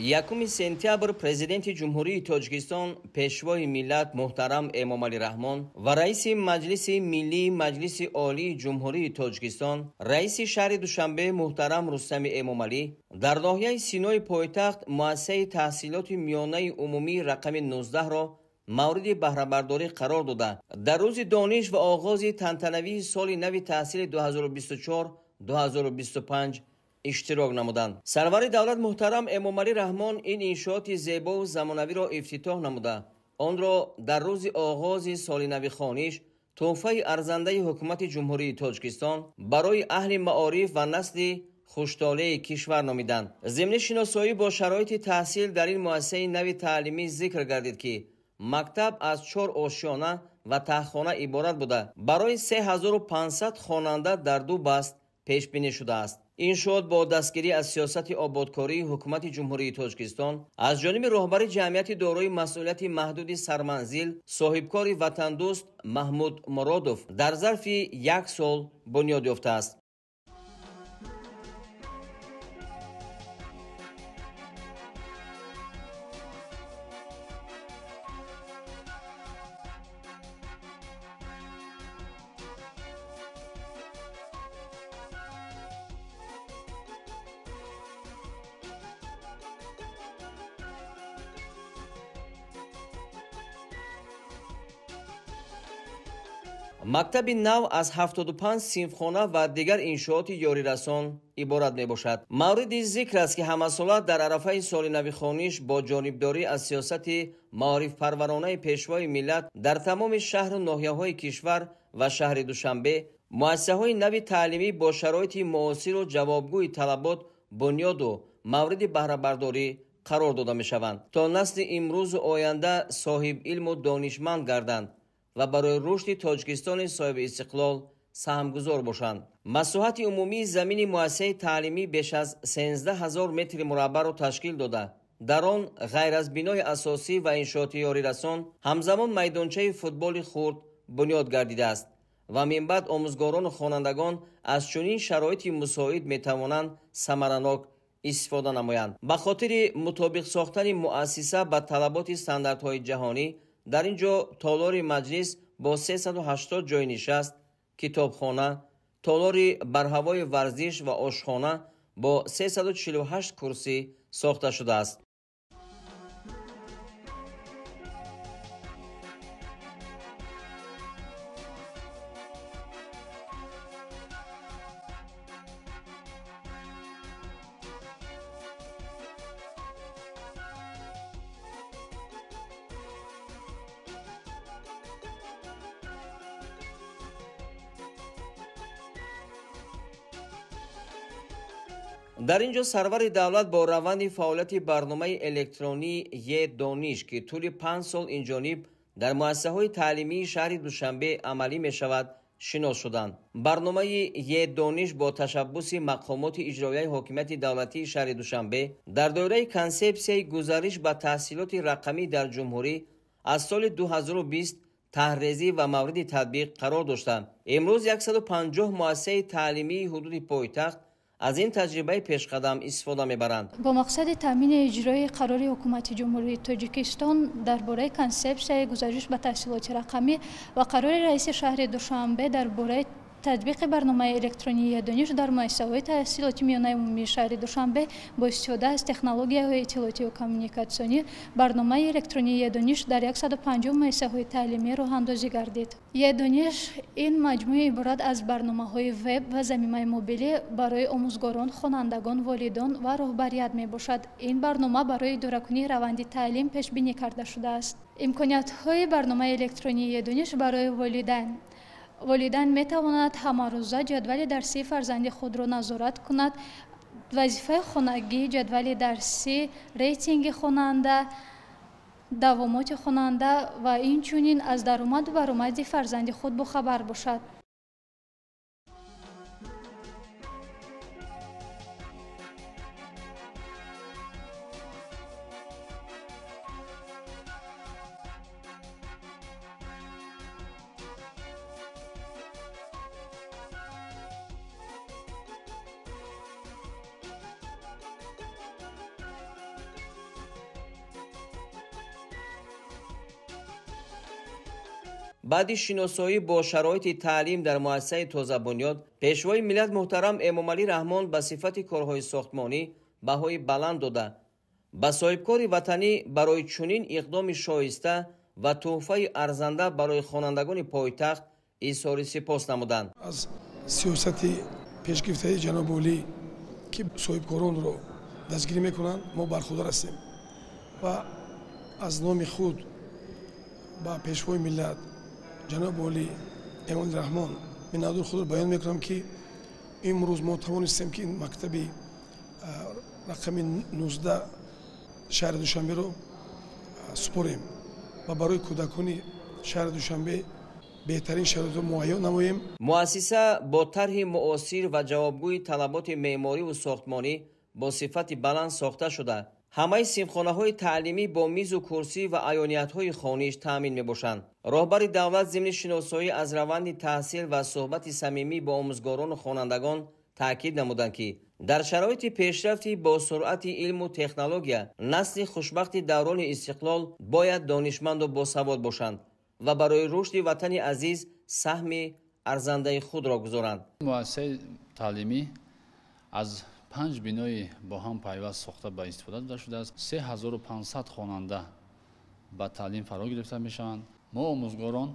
1 сентябр Президенти Ҷумҳурии Тоҷикистон, Пешвои миллат муҳтарам Эмомалӣ Раҳмон ва Раиси Маҷлиси Миллии Маҷлиси Олии Ҷумҳурии Тоҷикистон, Раиси шаҳри Душанбе муҳтарам Рустами Эмомалӣ дар ноҳияи Синои пойтахт муассисаи таҳсилоти миёнаи умумии рақами 19-ро мавриди баҳрабардорӣ қарор дода, дар рӯзи дониш ва оғози тантанавии соли нави таҳсили 2024-2025 иштирок намуданд. Сарвари давлат муҳтарам Эмомалӣ Раҳмон ин иншооти зебову замонавиро ифтитоҳ намуда, онро дар рӯзи оғози соли нави хониш тӯҳфаи арзандаи ҳукумати Ҷумҳурии Тоҷикистон барои аҳли маориф ва насли хуштолеи кишвар номиданд. Зимни шиносоӣ бо шароити таҳсил дар ин муассисаи нави таълимӣ зикр гардид, ки мактаб аз 4 ошёна ва таҳхона иборат буда, барои 3500 хонанда дар 2 баст пешбинӣ шудааст. Иншоот бо дастгирӣ аз сиёсати ободкории ҳукумати Ҷумҳурии Тоҷикистон аз ҷониби роҳбари ҷамъияти дорои масъулияти маҳдуди Сарманзил, соҳибкори ватандӯст Маҳмуд Муродов дар зарфи 1 сол бунёд ёфтааст. Мактаби нав аз 75 синфхона ва дигар иншооти ёрирасон иборат мебошад. Мавриди зикр аст, ки ҳамасола дар арафаи соли нави хониш бо ҷонибдорӣ аз сиёсати маорифпарваронаи Пешвои миллат дар тамоми шаҳру ноҳияҳои кишвар ва шаҳри Душанбе муассисаҳои нави таълимӣ бо шароити муосиру ҷавобгӯи талабот бунёду мавриди баҳрабардорӣ қарор дода мешаванд, то насли имрӯзу оянда соҳиб илму донишманд гарданд ва барои рушди Тоҷикистони соҳиби истиқлол саҳмгузор бошанд. Масоҳати умумии замини муассисаи таълимӣ беш аз 13 000 метри мураббаъро ташкил дода, дар он ғайр аз бинои асосӣ ва иншооти ёрирасон ҳамзамон майдончаи футболи хурд бунёд гардидааст ва минбаъд омӯзгорону хонандагон аз чунин шароити мусоид метавонанд самаранок истифода намоянд. Ба хотири мутобиқ сохтани муассиса ба талаботи стандартҳои ҷаҳонӣ дар ин ҷо толори маҷлис бо 380 ҷойи нишаст, китобхона, толори барҳавои варзиш ва ошхона бо 348 курсӣ сохта шудааст. Дар ин ҷо сарвари давлат бо раванди фаъолияти барномаи электронии Е-дониш, ки тӯли 5 сол инҷониб дар муассисаҳои таълимии шаҳри Душанбе амалӣ мешавад, шинос шуданд. Барномаи Е-дониш бо ташаббуси мақомоти иҷроияи ҳокимияти давлатии шаҳри Душанбе дар доираи консепсияи гузариш ба таҳсилоти рақамӣ дар ҷумҳурӣ аз соли 2020 таҳрезӣ ва мавриди татбиқ қарор дошта, имрӯз 150 муассисаи таълимии ҳудуди пойтахт аз ин таҷрибаи пешқадам истифода мебаранд. Бо мақсади таъмини иҷрои қарори ҳукумати Ҷумҳурии Тоҷикистон дар бораи консепсияи гузариш ба таҳсилоти рақамӣ ва қарори раиси шаҳри Душанбе дар бораи татбиқи барномаи электронии Е-дониш дар муассисаҳои таҳсилоти миёнаи умумии шаҳри Душанбе бо истифода аз технологияҳои иттилоотию коммуникатсионӣ барномаи электронии Е-дониш дар 150 муассисаҳои таълимӣ роҳандозӣ гардид. Е-дониш ин маҷмӯи иборат аз барномаҳои веб ва замимаи мобилӣ барои омӯзгорон, хонандагон, волидон ва роҳбарият мебошад. Ин барнома барои идоракунии раванди таълим пешбинӣ карда шудааст. Имкониятҳои барномаи электронии Е-дониш барои волидайн. Волидайн метавонад ҳамарӯза ҷадвали дарсии фарзанди худро назорат кунад, вазифаи хонагӣ, ҷадвали дарсӣ, рейтинги хонанда, давомоти хонанда ва инчунин аз даромаду баромади фарзанди худ бохабар бошад. Баъди шиносоӣ бо шароити таълим дар муассисаи тозабунёд, Пешвои миллат муҳтарам Эмомалӣ Раҳмон ба сифати корҳои сохтмонӣ баҳои баланд дода, ба соҳибкори ватанӣ барои чунин иқдоми шоиста ва тӯҳфаи арзанда барои хонандагони пойтахт изҳори сипос намуданд. Аз сиёсати пешгирифтаи ҷаноби олӣ, ки соҳибкоронро дастгирӣ мекунанд, мо бархурдор ҳастем ва аз номи худ ба Пешвои миллат ҷаноби олӣ Эмомалӣ Раҳмон миннатдори худро баён мекунам, ки имрӯз мо тавонистем, ки ин мактаби рақами 19 шаҳри Душанберо супорем ва барои кӯдакони шаҳри Душанбе беҳтарин шароитро муҳайё намоем. Муассиса бо тарҳи муосир ва ҷавобгӯи талаботи меъмориву сохтмонӣ бо сифати баланд сохта шуда, ҳамаи синфхонаҳои таълимӣ бо мизу курсӣ ва аёниятҳои хониш таъмин мебошанд. Роҳбари давлат зимни шиносоӣ аз раванди таҳсил ва суҳбати самимӣ бо омӯзгорону хонандагон таъкид намуданд, ки дар шароити пешрафти бо суръати илму технология насли хушбахти даврони истиқлол бояд донишманду босавод бошанд ва барои рушди ватани азиз саҳми арзандаи худро гузоранд. Муассисаи таълимӣ аз 5 бинои бо ҳам пайваст сохта ба истифода дода шудааст. 3500 хонанда ба таълим фаро гирифта мешаванд. Мо омӯзгорон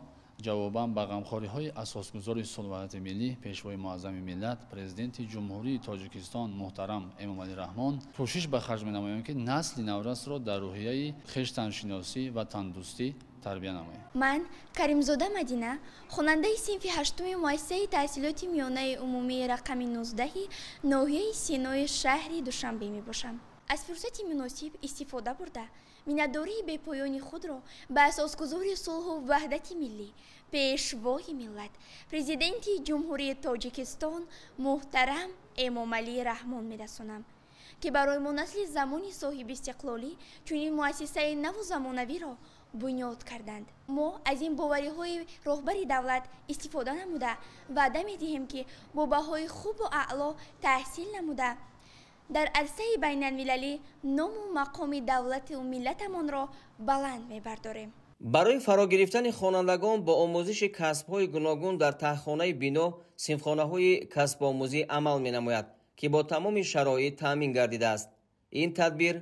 ҷавобан ба ғамхориҳои асосгузори сулҳу ваҳдати миллӣ, Пешвои муаззами миллат, Президенти Ҷумҳурии Тоҷикистон муҳтарам Эмомалӣ Раҳмон кӯшиш ба харҷ менамоем, ки насли наврасро дар рӯҳияи хештаншиносӣ ва тандӯстӣ тарбия намоем. Ман Каримзода Мадина, хонандаи синфи ҳаштуми муассисаи таҳсилоти миёнаи умумии рақами 19 ноҳияи Синои шаҳри Душанбе мебошам. Аз фурсати муносиб истифода бурда, миннатдории бепоёни худро ба асосгузори сулҳу ваҳдати миллӣ, Пешвои миллат, Президенти Ҷумҳурии Тоҷикистон муҳтарам Эмомалӣ Раҳмон мерасонам, ки барои мо насли замони соҳибистиқлолӣ чунин муассисаи наву замонавиро бунёд карданд. Мо аз ин бовариҳои роҳбари давлат истифода намуда, ваъда медиҳем, ки бо баҳои хубу аъло таҳсил намуда, дар арсаи байналмилалӣ ному мақоми давлату миллатамонро баланд мебардорем. Барои фаро гирифтани хонандагон бо омӯзиши касбҳои гуногун дар таҳхонаи бино синфхонаҳои касбомӯзӣ амал менамояд, ки бо тамоми шароит таъмин гардидааст. Ин тадбир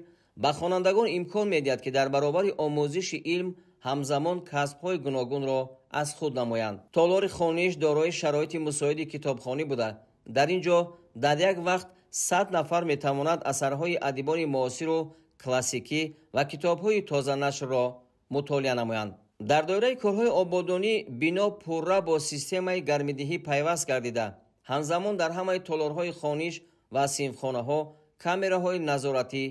ба хонандагон имкон медиҳад, ки дар баробари омӯзиши илм ҳамзамон касбҳои гуногунро аз худ намоянд. Толори хониш дорои шароити мусоиди китобхонӣ буда, дар ин ҷо дар як вақт 100 нафар метавонад асарҳои адибони муосиру классикӣ ва китобҳои тозанашрро мутолиа намоянд. Дар доираи корҳои ободонӣ бино пурра бо системаи гармидиҳӣ пайваст гардида, ҳамзамон дар ҳамаи толорҳои хониш ва синфхонаҳо камераҳои назоратӣ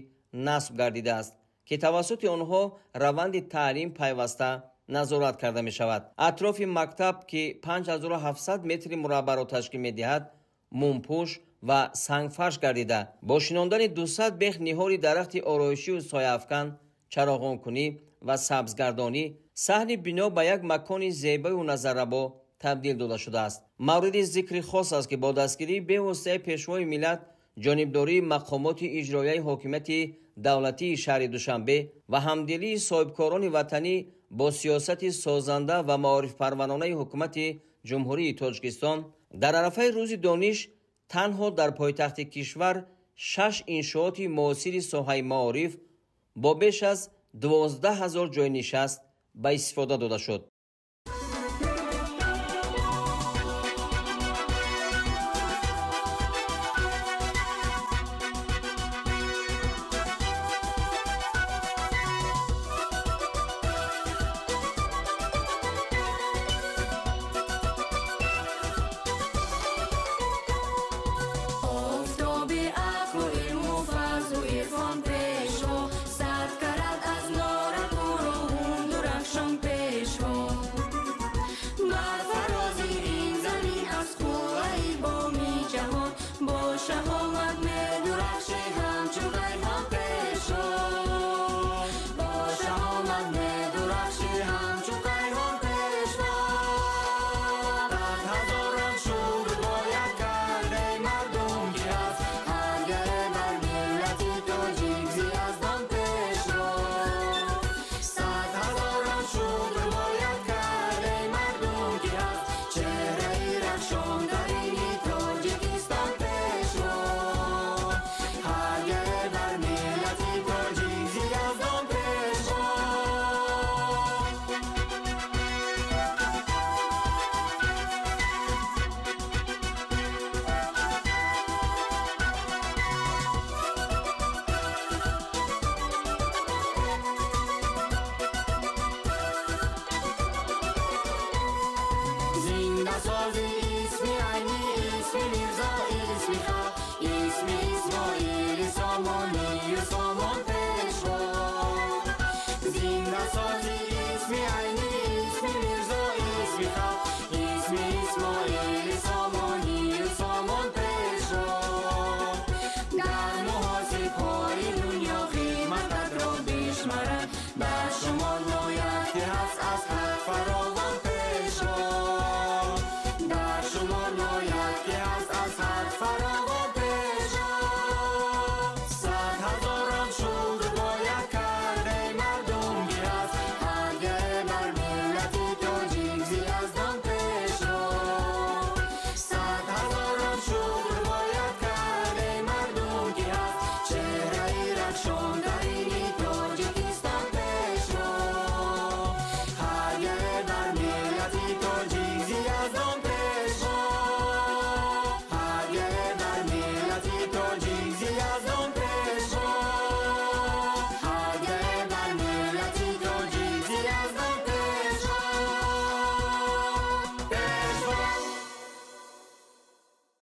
насб гардидааст, ки тавассути онҳо раванди таълим пайваста назорат карда мешавад. Атрофи мактаб, ки 5700 метри мураббаъро ташкил медиҳад, мумпӯш ва сангфарш гардида, бо шинондани 200 бех ниҳоли дарахти ороишию сояафкан, чароғонкунӣ ва сабзгардонӣ саҳни бино ба як макони зебою назаррабо табдил дода шудааст. Мавриди зикри хос аст, ки бо дастгирии бевоситаи Пешвои миллат, ҷонибдории мақомоти иҷроияи ҳокимияти давлатии шаҳри Душанбе ва ҳамдилии соҳибкорони ватанӣ бо сиёсати созанда ва маорифпарваронаи ҳукумати Ҷумҳурии Тоҷикистон дар арафаи рӯзи дониш танҳо дар пойтахти кишвар 6 иншооти муосири соҳаи маориф бо беш аз 12 000 ҷойнишаст ба истифода дода шуд.